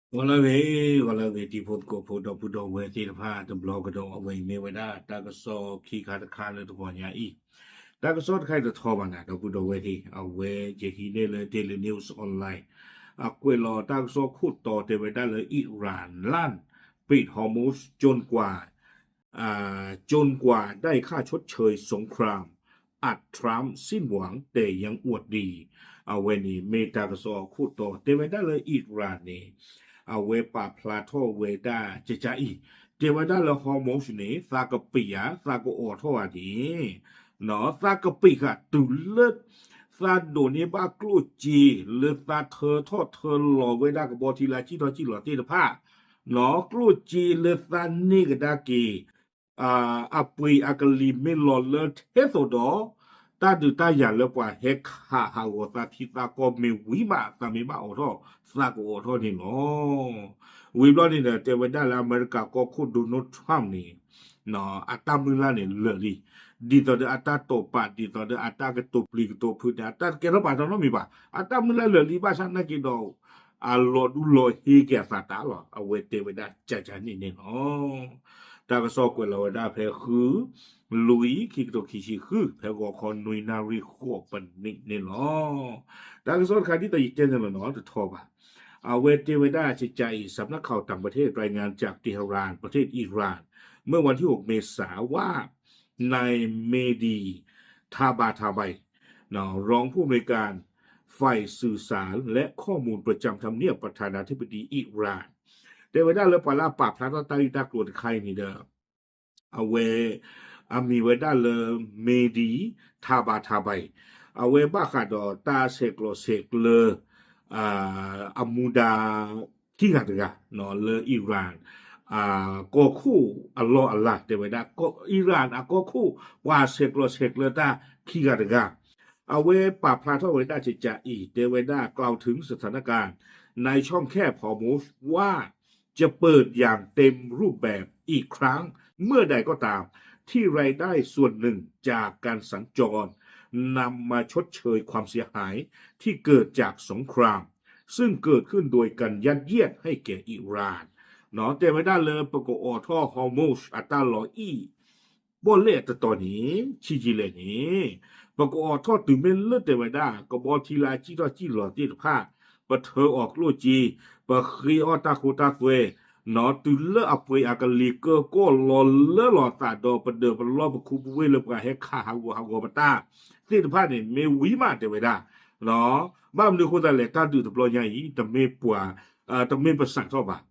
ဂီၤလၢအဂ့ၤ, ဂီၤလၢအဂ့ၤ တံၤဖိသကိးဖိ ဒီပုၢ်ဒီဝဲၢ်သ့ၣ်တဖၣ် တဘျီကဒီး အဝဲအံၤမ့ၢ်ဝဲဒၣ် တၢ်ကစီၣ်ခံခါတခါလၢတဂီၤညါအံၤ, တၢ်ကစီၣ်တခါအံၤတထီဘၣ်နၤ ဒီပုၢ်ဒီဝဲၢ်သ့ၣ်, အဝဲယဟံးန့ၢ်လၢ Daily News Online အကွဲးလီၤတၢ်ကစီၣ်ခိၣ်တီတဲဝဲဒၣ်လၢ Iran လၢ် ပိတ် Hormuz จนกว่า จนกว่าได้ค่าชดเชยสงคราม อัด ทรัมป์สิ้นหวังแต่ยังอวดดี အဝဲန့ၣ်မ့ၢ်တၢ်ကစီၣ်အခိၣ်တီ တဲဝဲဒၣ်လၢ Iran န့ၣ် အဝဲပာ်ဖျါထီၣ်ဝဲဒၣ်ကကါအံၤ, တဲဝဲဒၣ်လၢ Hormuz န့ၣ် သးကပံာ်ဧါ သးကအိးထီၣ်ဧါန့ၣ်, သးကပံာ်ဃာ်တုၤလၢ သးဒိးန့ၢ်ဘၣ်ကျိၣ်စ့လၢသးထၢထီၣ်ထၢလီၤဝဲဒၣ်ကဘီထံလၢကံၣ်ထီၣ်ကံၣ်လီၤသ့ၣ်တဖၣ်, ကျိၣ်စ့လၢသးန့ၢ်ကဒါက့ၤ အပှ့ၤအကလံၤမ့ၢ်လီၤလၢထဲသိးဒီး တၢ်ဒုးတၢ်ယၤလၢပှၤဟဲခးဟးဂီၤသးထံသးကီၢ်မ့ၢ်ဝံၤမး သးမ့ၢ်ဘၣ်အိးထီၣ် သးကအိးထီၣ်န့ၣ်လီၤ. ဝံၤဘျီန့ၣ်ဒီး တဲဝဲဒၣ်လၢအမဲရကၤကီၢ်ခိၣ် Donald Trump န့ၣ် အတၢ်မုၢ်လၢ်န့ၣ်လၢာ်လံ, ဒ်သိးဒီးအတၢ်တိာ်ပာ် ဒ်သိးဒီးအတၢ်ကတိၤပျံၤကတိၤဖုးန့ၣ် အတၢ်ကဲထီၣ်ပာ်ထီၣ်နီတမံၤဘၣ်, အတၢ်မုၢ်လၢ်လၢာ်လံဘၣ်ဆၣ်နာ်က့ဒီး အလီၤဒူလီၤဟ့က့ၤအသးတၢ်လီၤ. အဝဲတဲဝဲဒၣ်ကကါန့ၣ်န့ၣ်လီၤ. တၢ်ကစီၣ်ကွဲးလီၤဝဲဒၣ်ဖဲဃု လွံၢ် ခံကထိခံဆံဃု ဖဲဂီၤခီနွံနၣ်ရံၣ်ဃိးပနံးန့ၣ်လီၤ. တၢ်ကစီၣ်တခါဒ်သိးယတဲန့ၣ်လီၤနီၤ တထီဘၣ်. အဝဲတဲဝဲဒၣ်ကကါအံၤ สำนักข่าวต่างประเทศรายงานจากเตหะราน ประเทศอิหร่าน เมื่อวันที่หกเมษาว่า นายเมดี ทาบาทาไบ รองผู้อำนวยการฝ่ายสื่อสารและข้อมูลประจำทำเนียบประธานาธิบดีอิหร่าน တဲဝဲဒၣ်လၢပှၤလၢအပာ်ဖျါထီၣ်တၢ်ဂ့ၢ်တၢ်ကျိၤတခါအံၤန့ၣ်ဒီး အဝဲ အမံၤဝဲဒၣ်လၢ Mehdi Tabatabai အဝဲဘၣ်ဃးဒီးတၢ်ဆဲးကျိးဆဲးကျၢ အမူဒါ ခံဂၤတဂၤ လၢ Iran ကီၢ်ခိၣ်အလီၢ်အလၤ တဲဝဲဒၣ် Iran အကီၢ်ခိၣ် ပှၤဆဲးကျိးဆဲးကျၢတၢ်ခံဂၤတဂၤ အဝဲပာ်ဖျါထီၣ်ဝဲဒၣ်ကကါအံၤ တဲဝဲဒၣ် กล่าวถึงสถานการณ์ในช่องแคบฮอร์มุซว่าจะเปิดอย่างเต็มรูปแบบอีกครั้งเมื่อใดก็ตามที่รายได้ส่วนหนึ่งจากการสัญจรนำมาชดเชยความเสียหายที่เกิดจากสงคราม ซึ่งเกิดขึ้นโดยการยัดเยียดให้แก่อิหร่าน တဲဝဲဒၣ်လၢပကအိးထီၣ် Hormuz အတၢ်လီၤအံၣ် ဘီၣ်လဲၣ်တတီၤန့ၣ် ဆံးယံာ်လဲၣ်န့ၣ် ပကအိးထီၣ်တုၤမ့ၢ်လၢတဲဝဲဒၣ် ကဘီထံလၢအကံၣ်ထီၣ်ကံၣ်လီၤသ့ၣ်တဖၣ် ပထၢအီၤကျိၣ်စ့ ပဃ့အီၣ်တၢ်ခိတၢ်သွဲ တုၤလၢအပှ့ၤအကလံၤကၢကီၢ်လီၤလၢလီၤသးဒီးပဒၢးပလီၢ်ပခူပဝ့ၢ်လၢပှၤဟဲခးဟးဂူာ်ဟးဂီၤပတၢ်သ့ၣ်တဖၣ်န့ၣ် မ့ၢ်ဝံၤမးတဲဝဲဒၣ် ဘၣ်မနုၤအဃိသတးလဲၣ် တၢ်ဒုးတဘျီညါအံၤ တမ့ၢ်ပှၤ တမ့ၢ်ပစးထီၣ်ဘၣ်,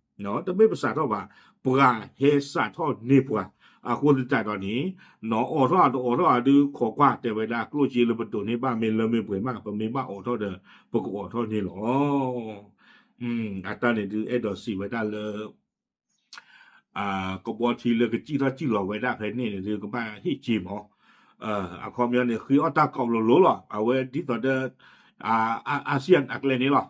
တမ့ၢ်ပစးထီၣ်ဘၣ်, ပှၤဟဲစးထီၣ်န့ၢ်ပှၤ, အဃိသတးဒီးန့ၣ် အိးထီၣ်အတအိးထီၣ်အဒုးခိးကွၢ်တဲဝဲဒၣ် ကျိၣ်စ့လၢပဒိးန့ၢ်ဘၣ်မ့ၢ်လၢမ့ၢ်ပှဲၤမး ပမ့ၢ်ဘၣ်အိးထီၣ်ဒီး ပကအိးထီၣ်န့ၣ်လီၤ. အတၢ်န့ၣ်ဒုးအဲၣ်ဒိးစံးဝဲဒၣ်လၢ ကဘီထံလၢကစံၣ်ထီၣ်စံၣ်လီၤဝဲဒၣ်ဖဲန့ၣ်န့ၣ်ဒုး ကဘၣ်ဟ့ၣ်က့ၤမး, အခီပညီန့ၣ် ဃ့အီၣ်တၢ်ကိးလိၤလိၤလီၤ. အဝဲဒ်သိးဒီး အ ASEAN အကျဲန့ၣ်လီၤ. ဒ်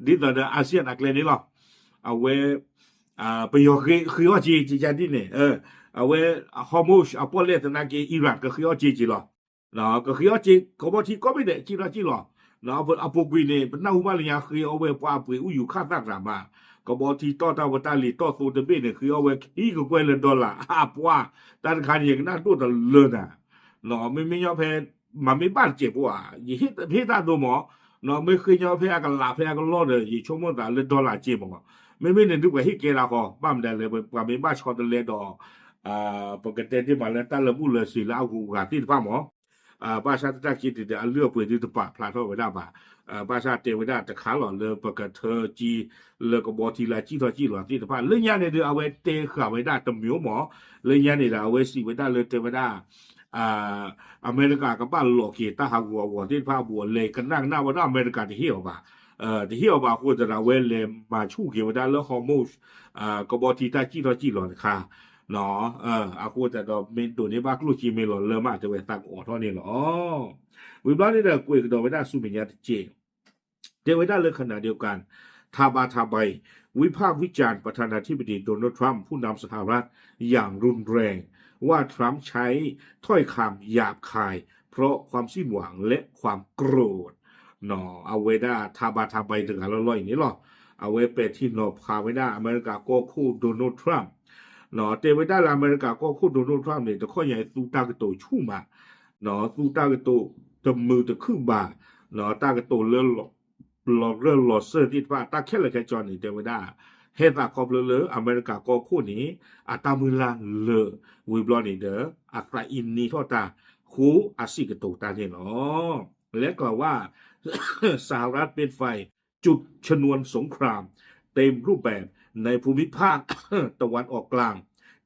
သိးဒီး ASEAN အကျဲန့ၣ်လီၤ. အဝဲ ပယီၤဃ့အီၣ်က့ၤကကါဒ်န့ၣ် အဝဲ Hormuz အပီၣ်လဲၣ်သနာ်က့ Iran ကဃ့အီၣ်က့ၤက့ၤလီၤ. ကဃ့အီၣ်က့ၤ ကဘီထံကိးဘ့ၣ်ဒဲး စံၣ်ထီၣ်စံၣ်လီၤ. အပူၤကွံာ်န့ၣ် ပနၢ်ဟူဘၣ်လၢညါ ဃ့အီၣ်ဝဲပှၤအပှ့ၤအူယူၤခၣ်သၣ်တဂၤမး, ကဘီထံတီၢ်တၢ်ဝဲတၢ်လံၤတီၢ်သိတဘ့ၣ်န့ၣ် ဃ့အီၣ်ဝဲခံကကွဲၢ်လၢ dollar အပှၤ, တၢ်တခါန့ၣ် ယကနၣ်ဒိၣ်တလၢနၤ မ့မ့ၢ်ညီဖဲ မၤမ့ၢ်ဘၣ်တစဲးဖိဧါ, ယဟ့ၣ်တၢ်ဒိမး, မ့ၢ်ဃ့ညီဖဲအကလးဖဲအကလီၢ်ဒီး ယဆိကမိၣ်သးလၢ dollar စ့မး, မ့မ့ၢ်န့ၣ်ဒုးပှၤဟ့ၣ်ကဲဒၣ်ဃီ, ဘၣ်မနုၤလဲၣ် ပှၤမ့ၢ်ဘၣ်ဆီတလဲဒီး ပကတဲတ့ၢ်မးလၢတၢ်လၢဘူၣ်လၢစံာ်လၢအဂုၤအဂၤသ့ၣ်တဖၣ်မး, ဘၣ်ဆၣ်တၢ်က့တံာ်ဒီးအလုၢ်အပှ့ၤဒုးတပာ်ဖျါထီၣ်ဝဲဒၣ်ဘၣ်, ဘၣ်ဆၣ်တဲဝဲဒၣ်တခါလီၤလၢပကထၢက့ၤ လၢကဘီထံလၢအစံၣ်ထီၣ်စံၣ်လီၤသ့ၣ်တဖၣ် လၢညါန့ၣ်ဒုး အဝဲတဲဃာ်ဝဲဒၣ်တမံၤမး, လၢညါန့ၣ်ဒီး အဝဲစံးဝဲဒၣ်လၢတဲဝဲဒၣ် အမဲရကၤကဘၣ်လိးက့ၤတၢ်ဟးဂူာ်ဟးဂီၤသ့ၣ်တဖၣ်အဘူးအလဲ ကနၣ်ကနၣ်ဝဲဒၣ်အမဲရကၤတဟ့ၣ်အီၤဘၣ်, တဟ့ၣ်အီၤဘၣ်အဃိသတးဒီး အဝဲလဲၤမၤဆူၣ်က့ၤဝဲဒၣ်လၢ Hormuz ကဘီထံတၢ်စံၣ်ထီၣ်စံၣ်လီၤတခါ, အဃိသတးဒီး မ့ၢ်ဒိးန့ၢ်ဘၣ်ကျိၣ်စ့မ့ၢ်လီၤလၢမး တဲဝဲသးကအိးထီၣ်န့ၣ်လီၤ. ဝံၤဘျီန့ၣ်ဒီး ကွဲးကဒီးဝဲဒၣ်ဆူမဲာ်ညါတက့ၢ် တဲဝဲဒၣ်လၢ ขณะเดียวกัน ทาบาทาไบ วิพากษ์วิจารณ์ประธานาธิบดีโดนัลด์ทรัมป์ ผู้นำสหรัฐอย่างรุนแรง ว่าทรัมป์ใช้ถ้อยคำหยาบคายเพราะความสิ้นหวังและความโกรธ အဝဲဒၣ် ทาบาทาไบ တဂၤလီၤလီၤအံၤန့ၣ်လီၤ. အဝဲပဲာ်ထံနီၤဖးဝဲဒၣ်အမဲရကၤကီၢ်ခိၣ် Donald Trump တဲဝဲဒၣ်လၢအမဲရကၤကီၢ်ခိၣ် Donald Trump န့ၣ် တခီညါအံၤသူတၢ်ကတိၤဆူၣ်မး, သူတၢ်ကတိၤတမုာ်တခုၣ်ဘၣ်, တၢ်ကတိၤလၢ လီၤရၢၢ်လီၤစၢၢ်သ့ၣ်တဖၣ် တၢ်ခဲလၢာ်ခဲဆ့န့ၣ် တဲဝဲဒၣ် ဟဲသးခီဖျိလၢအမဲရကၤကီၢ်ခိၣ်န့ၣ် အတၢ်မုၢ်လၢ်လၢာ်ဝံၤဘျီန့ၣ်ဒီး အသးအံၤနံၤထီၣ်တၢ် ဃိအစံးကတိၤတၢ်န့ၣ်လီၤ. และกล่าวว่า สหรัฐเป็นฝ่ายจุดชนวนสงครามเต็มรูปแบบในภูมิภาค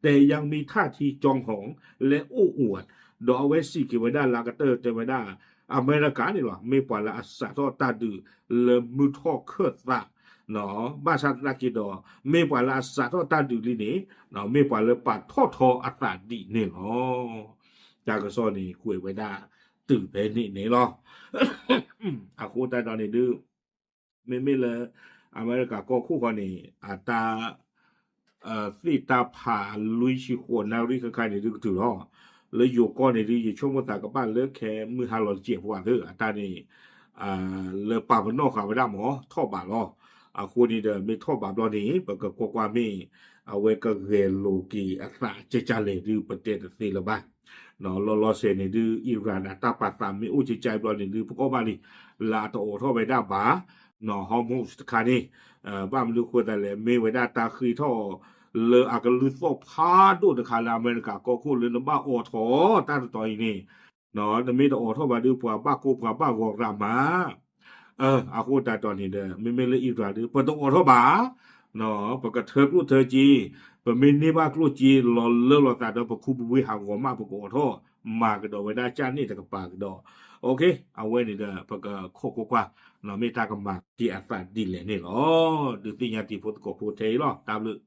แต่ยังมีท่าทีจองหองและโอ้อวด ဒီးအဝဲစံးက့ၤဝဲဒၣ်လၢအကတၢၢ်တဲဝဲဒၣ် အမဲရကၤန့ၣ်လီၤ မ့ၢ်ပှၤလၢအစးထီၣ်တၢ်ဒုးလၢမုၢ်ထီၣ်ခၢၣ်သး, ဘၣ်ဆၣ်သနာ်က့ဒီး မ့ၢ်ပှၤလၢအစးထီၣ်တၢ်ဒုးလံန့ၣ် မ့ၢ်ပှၤလၢပာ်ထီၣ်ထီအသးဒ်န့ၣ်လီၤ. တၢ်ကစီၣ်န့ၣ်ကွဲးဝဲဒၣ်တုၤဖဲန့ၣ်န့ၣ်လီၤ. အဃိသတးဒီးန့ၣ်ဒုး မ့မ့ၢ်လၢ အမဲရကၤကီၢ်ခိၣ်ဃီန့ၣ် အတၢ် သ့ၣ်တၢ်ဖးလွံၢ်ဆံဃိးနၣ်ရံၣ်ခါခါန့ၣ်ဒုးကတုၤလီၤ. လၢယိၤကီၢ်န့ၣ်ဒုး ယဆိကမိၣ်သးကဘၣ်လၢခဲမုၢ်ဟါလီၤတစဲးဖိအသး အတၢ်န့ၣ် လၢပာ်ပနီၣ်ဃာ်ဝဲဒၣ်မ့ၢ်ထီၣ်ဘးလီၤ. အဃိန့ၣ်ဒီး မ့ၢ်ထီၣ်ဘးဘျီန့ၣ် ပကကွၢ်ကွၢ်မ့ၢ် အဝဲကဂဲၤလိာ်က့ၤအသးကကလဲၣ်ဒုး ပတဲတသ့လၢၤဘၣ်. လီၤလီၤဆဲးန့ၣ်ဒုး Iran အတၢ်ပာ်သးမ့ၢ်အိၣ်ကကဘျီန့ၣ်ဒုး ပကီၢ်ဘၣ်လံ လၢအတအိးထီၣ်ဝဲဒၣ်ဘၣ် Hormuz တခါန့ၣ် ဘၣ်မနုၤဃိသးလဲၣ် မ့ၢ်ဝဲဒၣ်တၢ်ဃ့ထီၣ် လၢအကလုၢ်သီၣ်ဖးဒိၣ်တခါလၢအမဲရကၤကီၢ်ခိၣ်လၢနဘၣ်အိးထီၣ်တၢ်တတီၤအံၤန့ၣ် နမ့ၢ်တအိးထီၣ်ဘၣ်ဒုး ပှၤဘၣ်ကိးပှၤဘၣ်ဂီၤရးမး အဃိသတးဒီးန့ၣ်ဒီး မ့မ့ၢ်လၢ Iran ဒုး ပတအိးထီၣ်ဘၣ် ပကထၢကျိၣ်ထၢစ့ ပမ့ၢ်န့ၢ်ဘၣ်ကျိၣ်စ့လီၤလၢလီၤသးဒီး ပခူပဝ့ၢ်ဟးဂီၤမး ပကအိးထီၣ်မၤကဒီးဝဲဒၣ်ကၢ်န့ၣ်တကပၤကဒီး အဝဲန့ၣ်ဒီး ပကခိးကွၢ်ကွၢ် မ့ၢ်တၢ်ကမၤက့ၤအသးဒ်လဲၣ်န့ၣ်လီၤ. ဒုးသ့ၣ်ညါတံၤဖိသကိးဖိထဲအံၤလီၤ. တၢ်ဘျုး